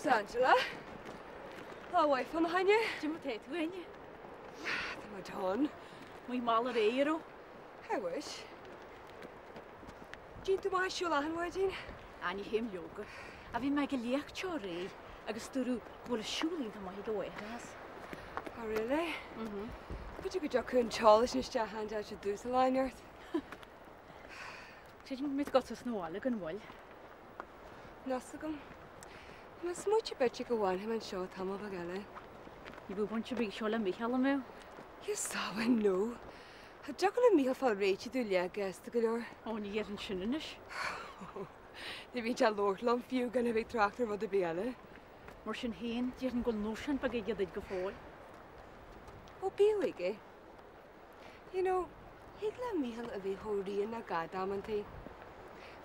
There's Angela. Lá mhaith fán Áine. Cad é mar tá tú, Áine? Tá mé done. Amuigh mall aréir, an raibh? I wish. Téann tú amach ag siúl achan mhaidin? Á ní théim leoga. Ach bhí mé ag an léachtóir aréir agus dúradh go bhfuil siúl iontach maith ag do mháithreachas. Oh really? Mhm. B'fhéidir go dtiocfadh an t-eolas sin isteach an-deas i dtús an lae ort. Creidim go mbeidh tú ag dul suas 'na bhaile gan mhoill. Níl fhios agam. Tá mé ag smaoitiú b'fhéidir go bhfanfaidh mé anseo tamall beag eile. Ní bheadh baint ar bith ag seo le Mícheál, an mbeadh? Yes, I know. Cha dtiocfadh le Mícheál fáil réitithe domh leathghasta go leor. Ó, ní dhéarfainn sin anois. Ní bhíonn sé ag labhairt liom fiú gan a bheith ag trácht ar rud ar bith eile. Mar sin féin, déarfainn go bhfuil nóisean beag aige duit go fóill. Ó, bíodh aige. You know, thig le Mícheál a bheith chomh righin le gad amantaí.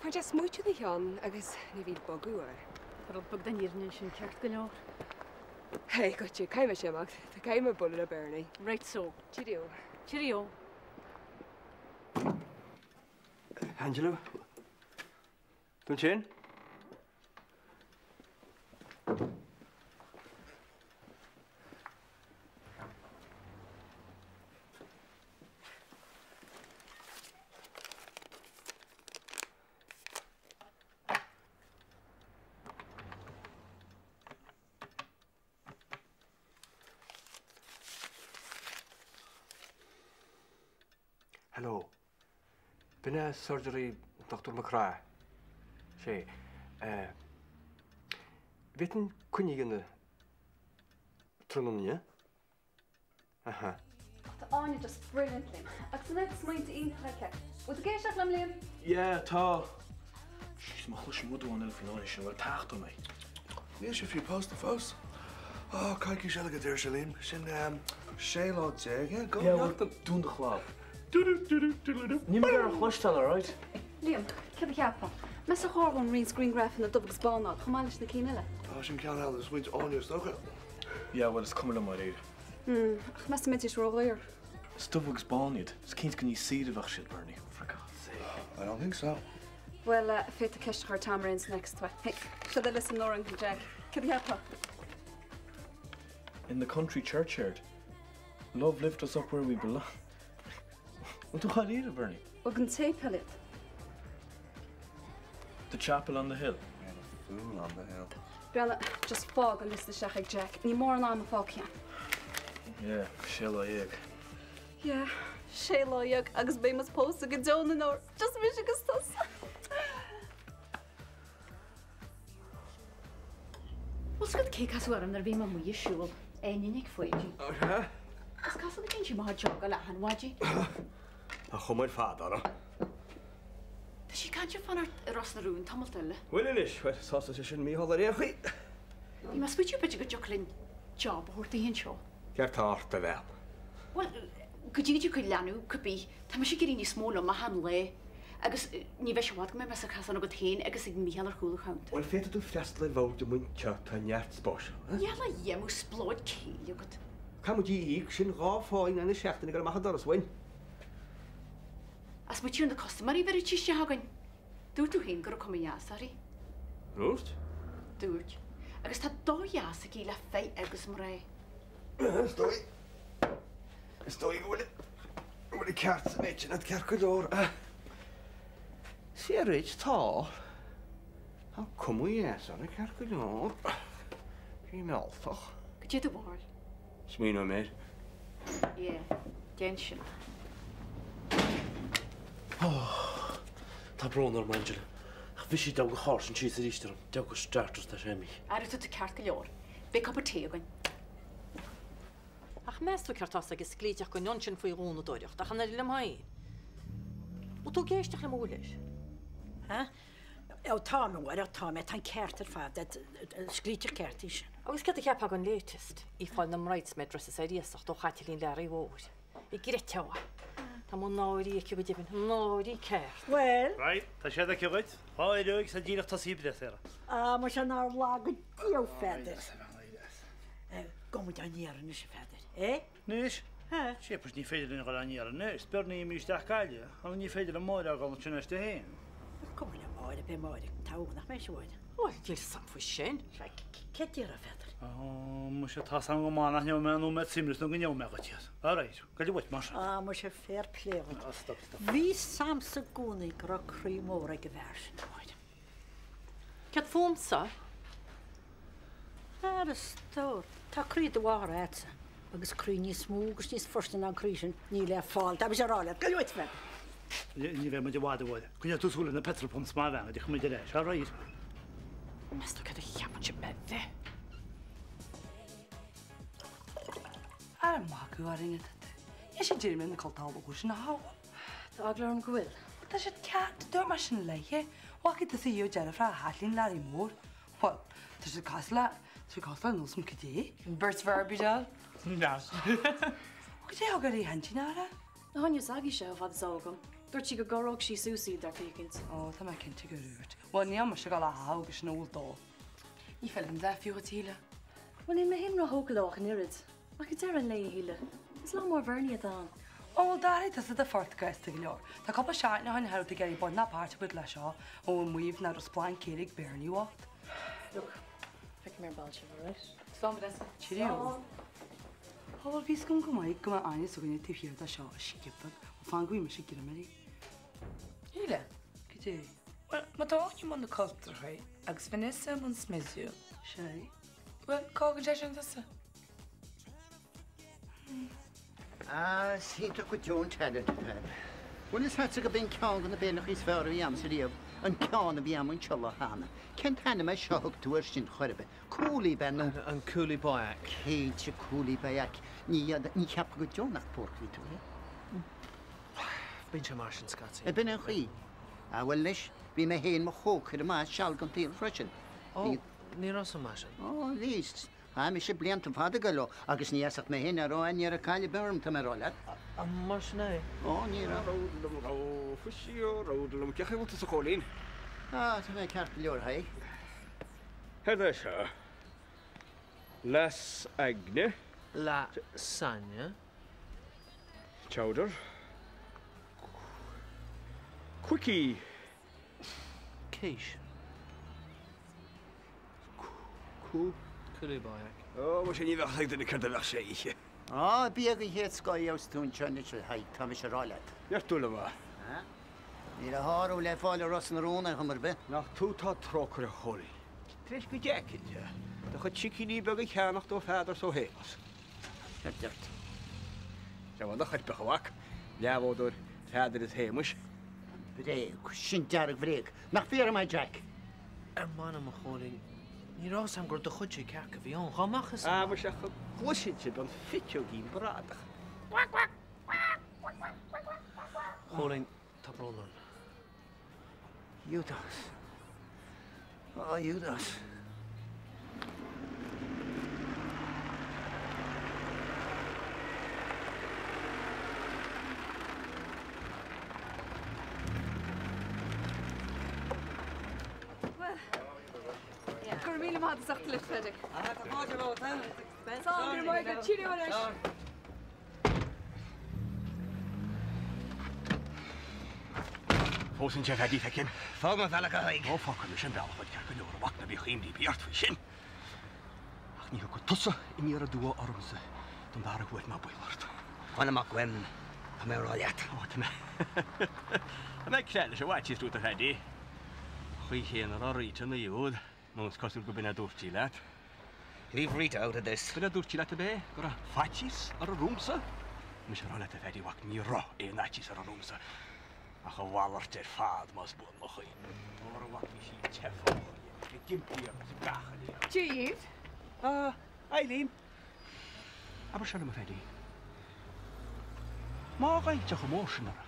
Faigheann sé smaoitiú ina cheann agus ní bhíonn bogadh air. Tá rud beag den fhírinne ansin ceart go leor. Hey, goitse, caithfidh mise imeacht. Tá caithfidh mé bualadh le Bernie. Right so. Cheerio. Cheerio. Angela, tú ansin? Hello. B'in é surgery Dr. McCraith. Sé. Eh. Bhféadfainn coinne a dhéanamh tráthnóna inniu? Aha. Tá Áine just brilliant, Liam. Agus an oiread smaointe iontacha aici. Bhfuil tú ag éisteacht liom, Liam? Yeah, tá. Jeez, má chloisim rud amháin eile faoin Áine sin, bhuel, tachtadh mé. Níl sé fiú pósta fós. Ó, coicís eile go daoirse, Liam. Sin 16 lá, yeah? Go Yeah, well, dún do chlab. Níl mé ag iarraidh a chloisteáil, alright? Liam, céard a cheapfá? Meas tú ar chóir dúinn roinnt grianghrafanna dubh agus bán a fháil, chomh maith leis na cinn eile? Tá, sin ceann eile, smaointe Áine is dócha. Yeah, bhuel, is cuma liom dáiríre. Hmm, ach meas tú an mbeidís ródhaor? Is dubh agus bán iad. Is cinnte go níos saoire a bheadh siad, Bernie. For God's sake. I don't think so. Bhuel, féadfaidh tú ceist a chur ar Tom ar aon nós tú. Hey, seo do liosta na n-amhrán, Jack. Céard a cheapfá? In the country churchyard. Love lift us up where we belong. Bhfuil tú dháiríre, Bernie? Bhuel, don tséipéal iad. The chapel on the hill. Yeah, the fool on the hill. Breathnaigh, just fág an liosta isteach ag Jack. Níl mórán ama fágtha. Yeah, sé lá dhéag. Yeah, sé lá dhéag agus beidh muid pósta go deo na ndeor. Just mise agus tusa. Bhfuil 's agat cé casadh orm nuair a bhí mé amuigh ag siúl? Áine Nic Pháidín. Ó sea? Is cosúil go dtéann sí amach ag jogáil achan mhaidin. Tá chuma ar fad orthu. Tá sí ag caint ar fanacht i Ros na Rún tamalt eile. Bhuel anois, bhuel, sásóidh sé sin Mícheál ar aon chaoi. Bhí mé ag smaoitiú b'fhéidir go dtiocfadh linn job a thabhairt di anseo. Céard tá ort, a bhean? Bhuel, go dtí go dtiocfaidh leanbh, cibé, tá mise ag iarraidh níos mó liom achan lá agus ní bheidh sé i bhfad go mbeidh mé sa chasán agat féin agus ag Mícheál ar chúl an chuntair. Bhuel, féadfaidh tú freastal ar bhord amuigh anseo, tá neart spáis ann. Níl a dhéanamh spleoid céille agat. Caithfidh muid í a íoc, sin dha phá in aghaidh na seachtaine ag dul amach an doras uainn. Ach smaoitigh ar na custaiméirí a bhéarfaidh sí isteach againn. Dúirt tú féin go raibh cuma dheas uirthi. Dúirt? Dúirt. Agus tá dóigh dheas aici le fir agus mná. Is dóigh, is dóigh go bhfuil, go bhfuil an ceart sa mhéid sin agat ceart go leor. Sea duit, tá. Tá cuma dheas uirthi ceart go leor. Sí mealltach. Cad é do bharúil? Smaoineoidh mé air. Yeah, déan sin. Tá brón orm, Angela, ach bhisigh domh an charr sin síos arís orm, deabhadh go starters tá sé imithe. Ara tá tú ceart go leor. Beidh cupa tae againn. Ach meas tú céard tá ag an sclíteach den fhionn sin faoi ghúnadóireacht, ach an oiread liom féin? Bhfuil tú ag éisteacht liom a bhfuil Há? Ó tá mé, a Mháire, tá mé, tá an ceart ar fad agat, sclíteach ceart í sin. Agus céard a cheapfá den latest? Í ag fáil na mbridesmaid dresses ar iasacht ó Chaitlín Learaí Mhóir. An gcreidfeá é? Tá mé náirithe aici go deimhin, náirithe ceart. Bhuel? Right, tá siad aici dhuit. Dhá fhuireog is tá díreach tosaithe ag breith orthu. Á, muise nár laga Dia thú, a Pheadair. Gabhfaidh muid á n-iarraidh anois, a Pheadair, eh? Anois? Hé? Sea, but ní féidir linn a dhul á n-iarraidh anois. Bernie imithe isteach Gaillimh, ach ní féidir le Máire a dhul ansin aisti féin. Is cuma le Máire, beidh Máire togha, nach mbeidh, a Mháire? Bhuel, níl 'fhios a'm faoi sin. Céard déarfá, a Pheadair? Ó, muise, tá's a'm go maith nach ndeabhaidh mé nóiméad suaimhnis nó go ngeobhaidh mé dhuit iad. All right, goidé uait mar sin. Á, muise, fair play dhuit. Á, stop, stop. Bhí 'fhios a'msa i gcónaí go raibh croí mór ag an bhfear sin, a Mháire. Céard fúmsa? Ara, a stór, tá croí do mháthar a'dsa agus croí níos mó agus níos forste ná an croí sin níl le fáil, tá mise a rá leat, goidé uait, a Pheadair. Ní bheidh muid i bhfad, a Mháire. Coinneoidh tú súil ar na petrol pumps maith a bhean go dtiocfaidh muid ar ais, all right? Meas tú céard a cheapann sibh mé bheith? Ar magadh orainn atá tú. Níl siad díreach na cultála úr sin a shábháil. Tá eagla orm go bhfuil. Bhuel tá siad ceart, dúirt mé sin léithe. Bhfaca tusa í ó deireadh fra Chaitlín Learaí Mór. Bhuel, tá siad cosúil le, tá siad cosúil le níl 'fhios a'm cad é. An bheirt Barbie doll? Bhuel, cad é a thug uirthi a hintinn a athrú? Tá níos agaibhse chomh fada is atá agam. Dúirt sí go gcorródh sí suas iad dar féachaint. Ó, tá mé cinnte gur dhúirt. Bhuel, níl mise ag dul a shábháil agus sin a bhfuil dó. Ní feileann le fiú dhuit, a Shíle. Bhuel, níl mé féin róthógtha leo ach an oiread. Ach ag deireadh an lae, a Shíle, is lá mór Bhernie atá ann. Ó, bhuel, d'athraigh tusa do phort gasta go leor. Tá cúpla seachtain ó shin cha raibh tú ag iarraidh baint ná páirt a thabhairt leis seo, ó an maíomh nach raibh splainc ag Bernie bhocht. Look, feicfidh mé ar ball sibh, alright? Slán, Vanessa. Cheerio. Á bhuel, bhí's agam go maith go mbeadh Áine s'againne taobh thiar de seo a sciobadh, bhuel fan go bhfaighidh mise greim uirthi. Shíle. Goidé? Bhuel, má tá Áine i mbun na cultrachaí agus Vanessa i mbun smidiú. Sea. Bhuel, cá fhágann sé sin tusa? Ah, is iontach go deo an talent, a Pheaid. Bhuel, is agatsa gurb é an ceann de na béileacha is fearr a bhí a'msa riamh, an ceann a bhí a'm anseo lá cheana. Cén t-ainm é seo a thug tú air sin chor ar bith? Coolie ab ea nó? An Coolie Boyack. Cinnte, Coolie Boyack. Ní, ní cheapfá go deo nach pórca tú, é? Bíonn sé mar sin scaití. Ab in an chaoi? Ah, bhuel anois, bhí mé féin i mo chócaire maith seal den tsaol freisin. Ó, ní raibh san mar sin. Ó, bhí. Chaith mise blianta fada ag goil leo agus ní fheasacht mé féin an raibh aon iarraidh caille ar bith orm, tá mé ag rá leat. An mar sin é? Ó, ní raibh. Ródlam, ró, fuisí, ó, ródlam. Cén chaoi a bhfuil tusa, a Chóilín? Ah, tá mé ceart go leor, a Thaidhg. Céard é seo? Lasagne. Lasagne. Chowder. Quickie. Quiche. Cú. Coolie Boyack. Ó, muise ní bheadh ag duine céard a bheadh sé a ithe. Á, bia den chéad scoth a gheobhas tú anseo anois, a Thaidhg, tá mise a rá leat. Neart dúil amach. Níl a shárú le fáil i Ros na Rún ar chuma ar bith. Nach tú atá trócaireach, a Chóilín. Tar éis go dteachaidh do chuid sicíní beaga a cheannacht ó Pheadar 's ó Shéamus. Céard deir tú? Deamhan a choirpeach a mhac, leathbhádóir Pheadair is Shéamuis. Bréag, sin dearg-bhréag. Nach fíor dom é, Jack? Ar m'anam, a Chóilín, ní raibh 'fhios a'm gur do chuidse cearc a bhí ann. Dhá mbeadh 'fhios Ah, a'm. muise ach go gcloiseann sibh an phiteoigín bradach. Chóilín, tá brón orm. Iúdás. Á, Iúdás. Bhuel, go raibh míle maith as ucht a lift, Phaddy. Ah, tá fáilte romhat, eh? Slán, go raibh maith agat. Cheerio anois. Fós anseo, a Phaddy, feicim. Fág an bhealach, a Thaidhg. Ó, fágfaidh mise an bealach dhuit ceart go leor, a mhac, ná bíodh imní ar bith ort faoi sin. Ach ní thiocfaidh tusa aniar aduaidh ormsa don dara huair, ná baol ort. Fan amach uaim, tá mé a rá leat. Ó, tá mé. Tá mé ag creathadh leis an bhfaitíos uait, a Phaddy. An chaoi chéanna a raibh Rita ina dhiaidh, nó is cosúil go b'in a dúirt sí leat. Leave Rita out of this. B'in a dúirt sí leat, ab é? Go raibh faitíos uirthi romhamsa? Mise a rá leat, a Phaddy mhac, ní raibh aon fhaitíos uirthi romhamsa. Ach a mhalairt ar fad, más buan mo chuimhne. Óra mhac, bhí sí te fá choinne, ag impí orm is ag bachaillí orm. Dia dhaoibh. Ah, Eileen. Abair seo liom, a Phaddy. Má ghoill sé chomh mór sin uirthi,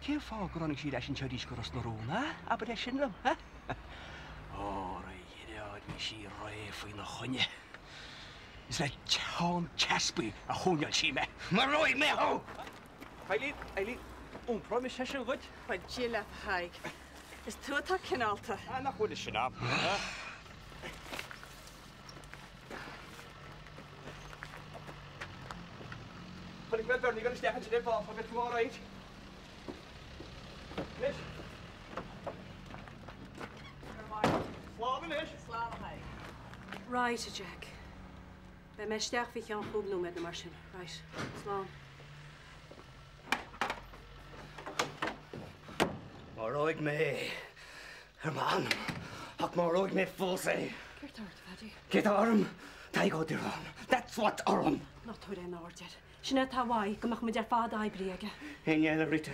Cén fáth gur tháinig sí ar ais anseo arís go Ros na Rún, a? Abair é sin liom, a? Óra, a dheartháir, bhí sí réidh faoina choinne. Is le teann teaspaí a thóineáil sí mé. Maróidh mé thú! Eileen, Eileen, iompróidh mise é sin dhuit. Bhuel, Dia leat, a Thaidhg. Is tú atá cineálta. Ah, nach bhfuil sin am, a? Chonaic mé Bernie ag dul isteach ansin ar ball, tá tú all right. Anois. Slán anois. Right, a Jack. Beidh mé isteach faoi cheann chúig nóiméad nó mar sin. Right. Slán. Maróidh mé é, ar m'anam, ach maróidh mé fós é. Céard tá ort, a Phaddy? Céard tá orm? Tadhg Ó Direáin. That's what's orm! Ná tabhair aon aird air. Sin é atá uaidh, go mbeadh muid ar fad oibrithe aige. Éinne eile, Rita?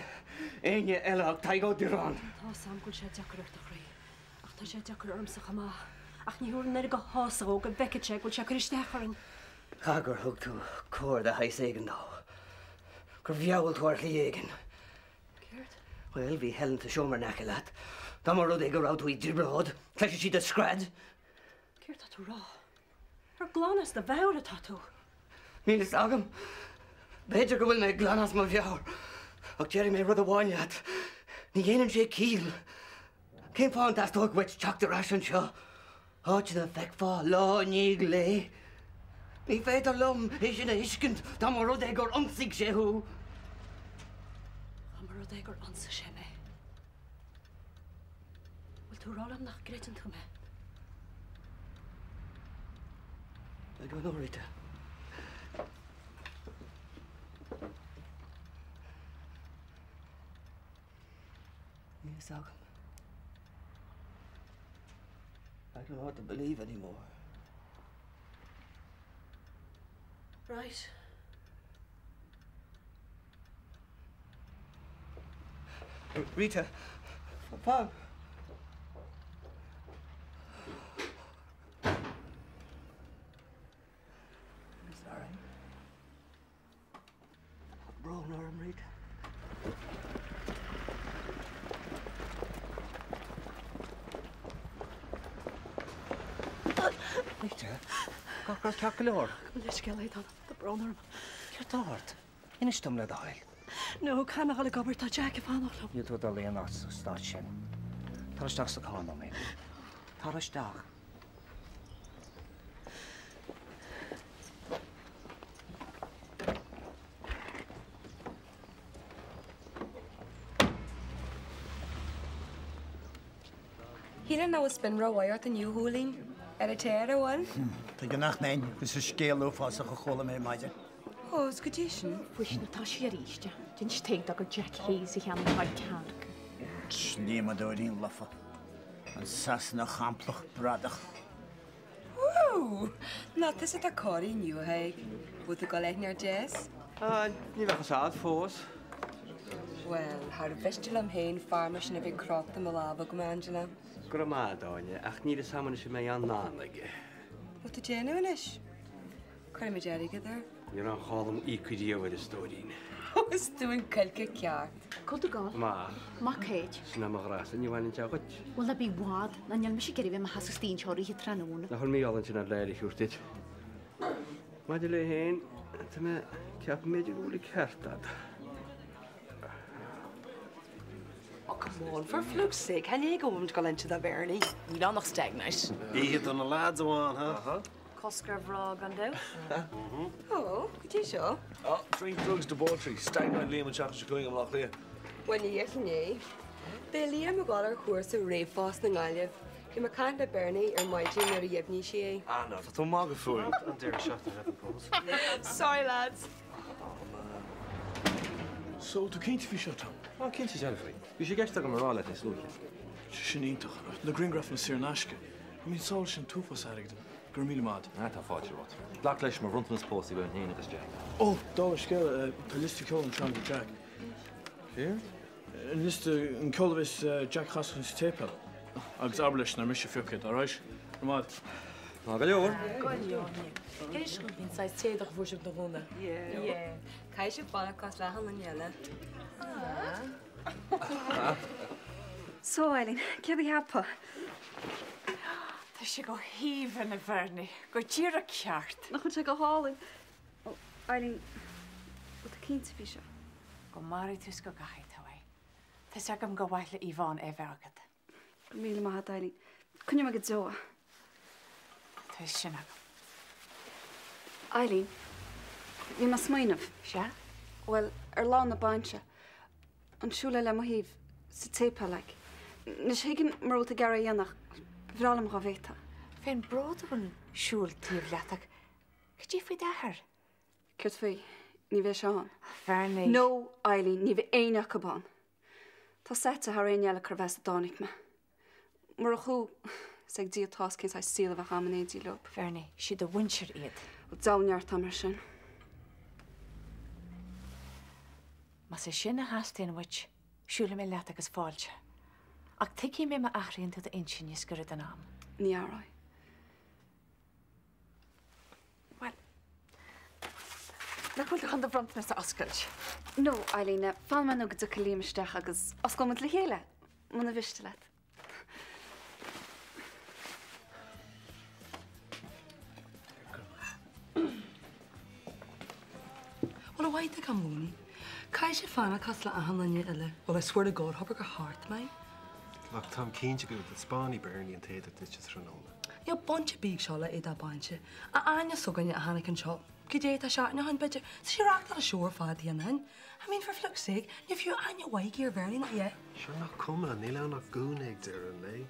Éinne eile ach Tadhg Ó Direáin? Tá 'fhios a'm go bhfuil sé deacair ort, a chroí. Ach tá sé deacair ormsa chomh maith. Ach ní thabharfainn an oiread de shásamh dhó go bhfeicfeadh sé go bhfuil sé ag cur isteach orainn. Caithfidh gur thug tú comhair de shaghas éigin dó. Gur mheall tú ar shlí éigin. Céard? Bhuel, bhí Helen sa seomra in aice leat. Dá mba rud é go raibh tú i dtrioblóid, chloisfeadh sí do scread. Céard tá tú a rá? Ar glan as do mheabhair atá tú? Níl fhios agam. B'fhéidir go bhfuil mé glan as mo mheabhair. Ach déarfaidh mé rud amháin leat. Ní dhéanann sé ciall. Cén fáth an dteastódh uait teacht ar ais anseo? Áit ina bhfeicfeá lá i ndiaidh lae? Ní féidir liom é sin a thuiscint dá mba rud é gur ionsaigh sé thú. Dá mba rud é gur ionsaigh sé mé. Bhfuil tú ag rá liom nach gcreideann tú mé? I don't know, Rita. Níl fhios agam. I don't know what to believe anymore. Right. Rita, fan. I'm sorry. Tá brón orm, Rita. Rita, gach rud ceart go leor? Gabh mo leithscéal, a Aodhán. Tá brón orm. Céard tá ort? Inis dom le do thoil. No, caithfidh mé a dhul ag obair, tá Jack ag fanacht liom. Níl tú ag dul aon áit sa stát sin. Tar isteach sa carr nóiméad. Tar isteach. Shíl nach bhfuil spin rómhaith ort inniu, a Chóilín. Ar an tear, a bhfuil? Tuige nach mbeinn, agus an scéal uafásach a chuala mé ar maidin. Ó, is goidé sin. Faoistin atá sí arís. D'inis Tadhg dó gur Jack Hayes a cheannaigh an cearca. Slíomadóirín lofa. An Sasanach shamplach bradach. Woo! Nach tusa atá corraithe inniu, a Thaidhg. Bhfuil tú ag dul áit inteacht deas? Ah, ní bheadh fhios a'd fós. Bhuel, char mhiste liom féin fear mar sin a bheith crochta i mo lámha agam, a Angela. Go raibh maith a'd, Áine, ach níl fhios a'm anois an mbeidh aon ndán aige. Bhfuil tú ag déanamh anois? Cuirfimid airgead air. Ní raibh aon chall dom íoc riamh air, a stóirín. Ó, is tú an coirce ceart. Cá bhfuil tú ag gabháil? Amach. Amach c'áit? Sin é mo ghrása, ní bhaineann sé dhuit. Bhuel, ná bí i bhfad, ná níl mise ag iarraidh bheith i mo sheasamh istigh anseo ar oíche tráthnóna. Nach bhfuil Mícheál ansin ar l'aire a thabhairt duit. Maidir léi féin, tá mé ag ceapadh b'fhéidir go bhfuil an ceart a'd. Oh, come on, for fluke's sake, chan é go bhfuilimid ag dul inti do Bhernie. Níl ann ach stag night. Oíche do na lads amháin, huh? Cosc ar mhná gan dabht. Ó, goidé seo. Oh, drink, drugs, debauchery, stag night Liam an tseachtain seo chugainn i mBaile Átha Cliath. Bhuel, ní dhéarfainn é. Beidh Liam ag dul ar chúrsa réamhphósta i nGaillimh. Bhí mé ag caint le Bernie ar maidin nuair a dheimhnigh sé é. Ah no, tá tú ag magadh fúinn. An deireadh seachtaine roimh an bpósadh. Sorry lads. So, tú cinnte faoi seo, Tom? Ah, cinnte dearfa faoi. Bhí sé i gceist agam a rá leat níos luaithe. Sé sin iontach. Na grianghrafanna saor in aisce. I mean, sábháil sin an t-uafás airgid. Go raibh míle maith agat. Ah, tá fáilte romhat. Glac leis mar bhronntanas pósta uaim féin agus Jack. Ó, dála scéil, tá liosta ceoil anseo agam do Jack. Céard? An liosta, an ceol a bheas Jack a chasadh sa tséipéal. Agus abair leis nár mise a phioc iad, alright? Go raibh maith agat. Maith go leor. Go leor. Inis dom faoin saghas t-éadach a fuair sibh don ghúna. Yeah. Caithfidh sibh fanacht cosúil le achan duine eile. So, Eileen, céard a cheapfá? Tá sé go haoibhinn, a Bhernie. Go díreach ceart. Nach bhfuil sé go hálainn? Ó, Eileen, bhfuil tú cinnte faoi seo? Go mairfidh tú is go gcaithfidh tú é. Tá's agam gur mhaith le Yvonne é bheith agat. Go raibh míle maith agat, Eileen. Coinneoidh mé go deo é. Tá sin agam. Eileen, bhí mé ag smaoineamh. Sea? Bhuel, ar lá na bainse, An siúlfá le mo thaobh sa tséipéal, like. Anois thuigim mura bhfuil tú ag iarraidh a dhéanamh ach ba bhreá liom dhá bhféadfá. Fén bród a bhfuil siúl taobh leat ach cad é faoi d'athair? Céard faoi? Ní bheidh sé ann. Bernie. No, Eileen, ní bheidh éinne acu ann. Tá 's a'dsa thar aon ní eile cérbh as a dtáinig mé. Murach thú, is ag Dia atá 'fhios cén saghas saol a bheadh a'm in éindí leo. Bernie, sí do mhuintir iad. Bhuel, deabhal neart a'm air sin. Más é sin a theastaíonn uait, siúlfaidh mé leat agus fáilte. Ach tuigfidh mé má athraíonn tú d'intinn níos gaire don am. Ní athróidh. Bhuel, nach bhfuil tú chun do bhronntanas a oscailt? No, Eileen, fanfaidh mé nó go dtiocfaidh Liam isteach agus osclóidh muid le chéile, muna mhiste leat. Bhuel, a mhaith ag am lóin. Caithfidh sé fanacht cosúil le achan duine eile. Well, I swear to God, hobair gur thart mé. Ach táim cinnte go dtaispeánfaidh Bernie an t-éadach duit sa tráthnóna. Níl baint ar bith ag seo le éadach bainise. A Áine s'againne a tháinig anseo, cad é, tá seachtain ó shin, b'fhéidir. Tá sí ag reáchtáil a seó ar fad cheana féin. I mean, for flick's sake, níl fiú aithne mhaith aici ar Bhernie nach ea? Sure nach cuma, níl ann ach gúna ag deireadh an lae.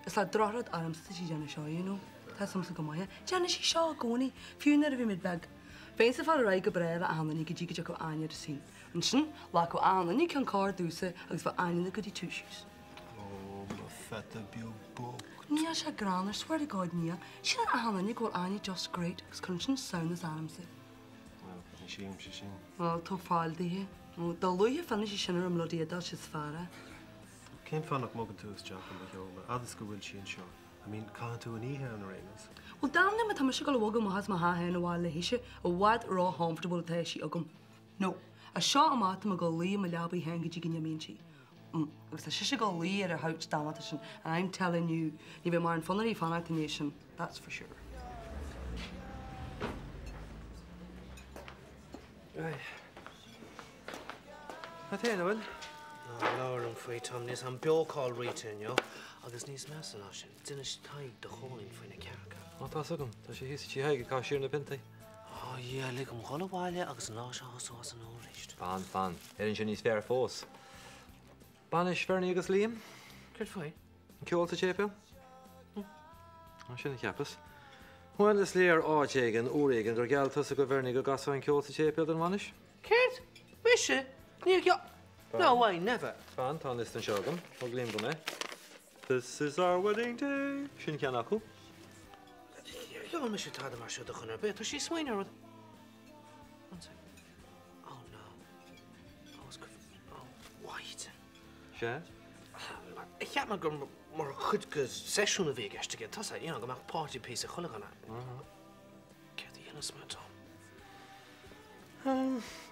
Is le drochrud ormsa tá sí ag déanamh seo, you know. Tá 'fhios a'msa go maith é. Déanann sí seo i gcónaí, fiú nuair a bhí muid beag. Bheinnse ag fáil ar aghaidh go breá le achan duine go dtí go dtiocfadh Áine ar an scene. Ansin, ghlacfadh achan duine ceann corr domhsa agus bheadh Áine ina goody two shoes. Ó, mo pheata beag bocht. Níl sé greannmhar, swear to God níl. Síleann achan duine go bhfuil Áine just great agus cuireann sin samhnas ormsa. Bhuel, ní sílimse sin. Bhuel, tabhair fáil daoithe. Nó dá luaithe a phionnann sí sin ar an mbloody fhidil, 'sé is fearr é. Cén fáth nach mbogann tú isteach i mo sheomra, fhad is go bhfuil sí anseo? I mean, caitheann tú an oíche ann ar aon nós. Bhuel, damned má tá mise ag dul a bhogadh amach as mo theach féin abhaile léithise, i bhfad ró-chomfortable atá sí agam. No, as seo amach tá mé ag dul a luí i mo leabaidh féin go dtí go n-imíonn sí. Mm, agus tá sise ag dul a luí ar an chouch damanta sin, and I'm telling you, ní bheidh mórán fonn uirthi fanacht i ndiaidh sin, that's for sure. Cad é, an bhfuil? Ná labhair liom faoi, Tom, níl 'fhios a'm beo cá'il rite inniu, agus níos measa ná sin, d'inis Tadhg do Chóilín faoi na cearca. Ó, tá's agam, tá sé thíos i dtigh Thaidhg ag caitheamh siar na piontaí. Ó, yeah, lig dom dhul abhaile agus an lá seo a thosú as an nua arís. Fan, fan, oireann sé níos fearr fós. Bainis Bhernie agus Liam? Céard faoi? An ceol sa tséipéal? Hm. Sin a cheapas. Bhuel, is léir áit éigin, uair éigin, gur gheall tusa do Bhernie go gcasfá an ceol sa tséipéal don bhainis. Céard? Mise? Níor gheall. No way, never. Fan, tá an liosta anseo agam. Thug Liam dom é. This is our wedding day. Sin ceann acu. Níor gheall mise tada mar seo do dhuine ar bith. Tá sí ag smaoineamh ar rud. One second. Oh no. Oh, is go. Oh, wait. Sea? Cheap mé gur mar chuid de seisiún a bhí i gceist aige, tá 'fhios a'd, you know, go mbeadh party piece ag chuile dhuine. Céard a dhéanfas mé, Tom?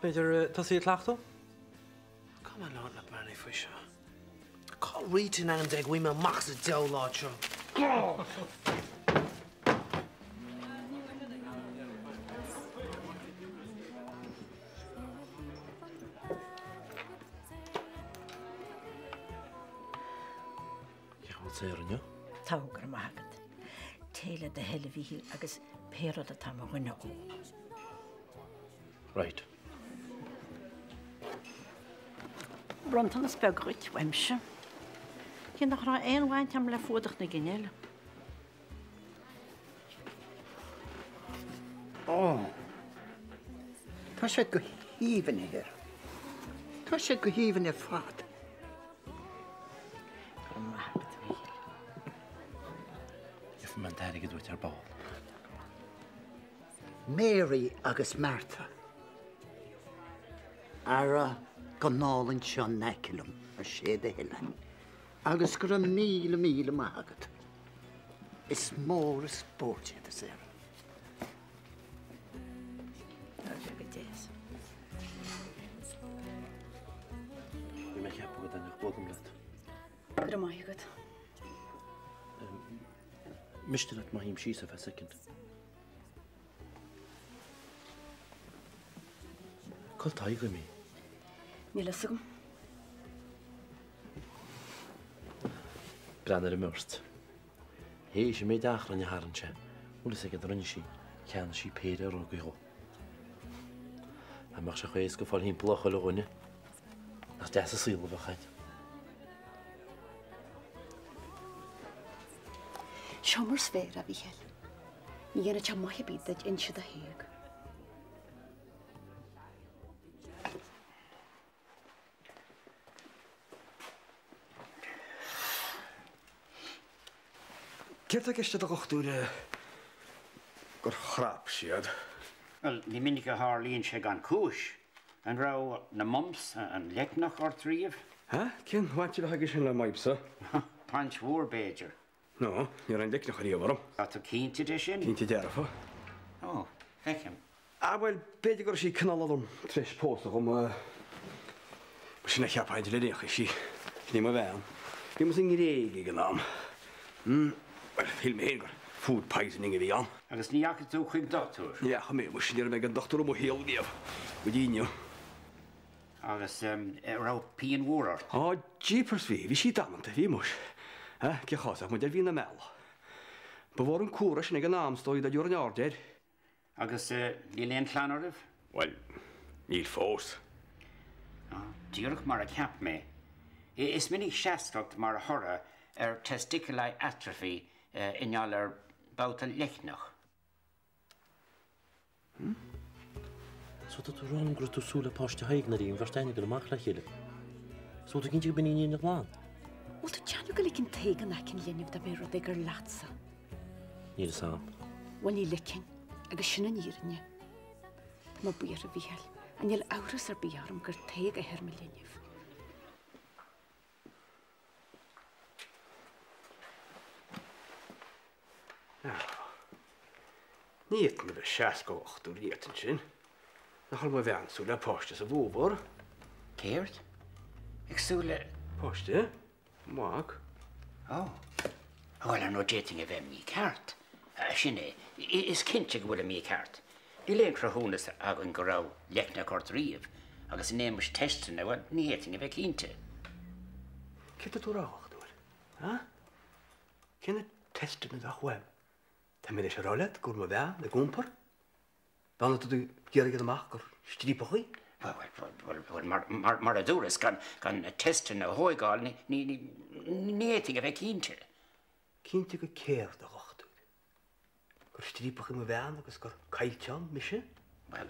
B'fhéidir tosaí ag cleachtadh? Caithfidh mé labhairt le Bernie faoi seo. Cá'il rite in ainm Dé go bhfaighidh mé amach as an diabhal áit seo? Cén chaoi a bhfuil saor inniu? Tá, go raibh maith agat. Téigh le do thoil a Mhíchíl agus pé rud atá mo dhuine ó. Right. Bronntanas beag dhuit uaimse. Cé nach raibh aon bhaint agam le fuadach na gineale. Ó! Tá sé go haoibhinn a Shir. Tá sé go haoibhinn ar fad. Go raibh maith agat, a Mhíchíl. Gheobhaidh mé an t-airgead uait ar ball. Mary agus Martha. Ara go n-álainn seo in aice liom, más é do thoil é. Agus go raibh míle míle maith agat. Is mór an spórt iad, a Sarah. Tá sé go deas. Bhí mé ag ceapadh go dtaitneodh bogaim leat. Go raibh maith agat. Miste leat má shuím síos ar feadh soicind. Cá bhfuil Tadhg imithe? Níl fhios agam. Breathnaigh ar an mbeirt. Théis an méid achrainn a tharraing sé, bhfuil fhios aige cad a rinne sí, cheannaigh sí péire rugaí dhó. Dá mbeadh sé chomh héasca fáil thimpeall ar chuile dhuine, nach deas an saol a bheadh a'd. Seo mar is féarr, a Mhíchíl. Ní dhéanfadh sé maith ar bith duit inse do Thaidhg. Céard tá i gceist agat a dhochtúir gur chrap siad? Bhuel, ní minic a tharlaíonn sé gan cúis. An raibh na mumps, an leicneach, ort riamh? Ha? Cén bhaint a bheadh aige sin le m'fhadhbsa? Baint mhór, b'fhéidir. No, ní raibh an leicneach ariamh orm. Tá tú cinnte de sin? Cinnte dearfa. Ó, feicim. Ah, bhuel, b'fhéidir go raibh sí cineál orm tar éis pósadh dhom. Ba sin a cheapfainn de ar aon chaoi, sí. Sin í mo bhean. Bhí mé sa nGréig ag an am. Hmm, bhuel, shíl mé féin gur food poisoning a bhí ann. Agus ní dheachaigh tú chuig dochtúir? Ní dheachaigh mé, muise, ní raibh mé ag an dochtúir i mo shaol riamh, go dtí inniu. Agus an raibh pian mhór ort? Á, jeepers, bhí, bhí sí damanta, bhí muis. Ah, cén chás ach muid ar mhí na meala. Ba mhór an cúra sin ag an am, is dóigh, dá dtabharfainn aird air. Agus níl aon chlann oraibh? Bhuel, níl fós. Á, díreach mar a cheap mé. Is minic seascacht mar thoradh ar testicular atrophy i ngeall ar babhta leicneach. So tá tú ag rá liom go raibh tú ag súil le páiste Thaidhg nuair a bhí an bheirt againn ag dul amach le chéile. So tú cinnte gurb in í an fhírinne ghlan? Bhfuil tú ag déanamh go ligeann Tadhg in aice an linbh dá mbeadh rud ag gur leatsa? Níl fhios a'm. Bhuel ní ligfinn, agus sin an fhírinne. Tá mé buartha, a Mhícheáil, ach níl amhras ar bith orm gur Tadhg athair mo linbh. Ní fhéadfainn a bheith 68, ní fhéadfainn sin. Nach raibh mo bhean ag súil le páiste sa bhfómhar? Céard? Ag súil le. Páiste? Mac? Ó. Bhuel, ar ndóigh, d'fhéadfainn a bheith mícheart. Sin é. Is cinnte go bhfuilim mícheart. Níl aon chruthúnas againn go raibh leicneach ort riamh, agus in éagmais teisteanna, bhuel, ní fhéadfainn a bheith cinnte. Céard atá tú a rá, a dhochtúir? Ha? Cé na teisteanna a bheadh uaim? Tá mé tar éis a rá leat go bhfuil mo bhean ag iompar. Bean atá tú ag iarraidh a fháil amach gur striapach í? Bhuel, bhuel, bhuel, mar, mar a dúras, gan, gan na teisteanna a thóigeáil, ní, ní, ní, ní fhéadfainn a bheith cinnte. Cinnte go céard, a dhochtúir? Gur striapach í mo bhean agus gur caillteán mise? Bhuel,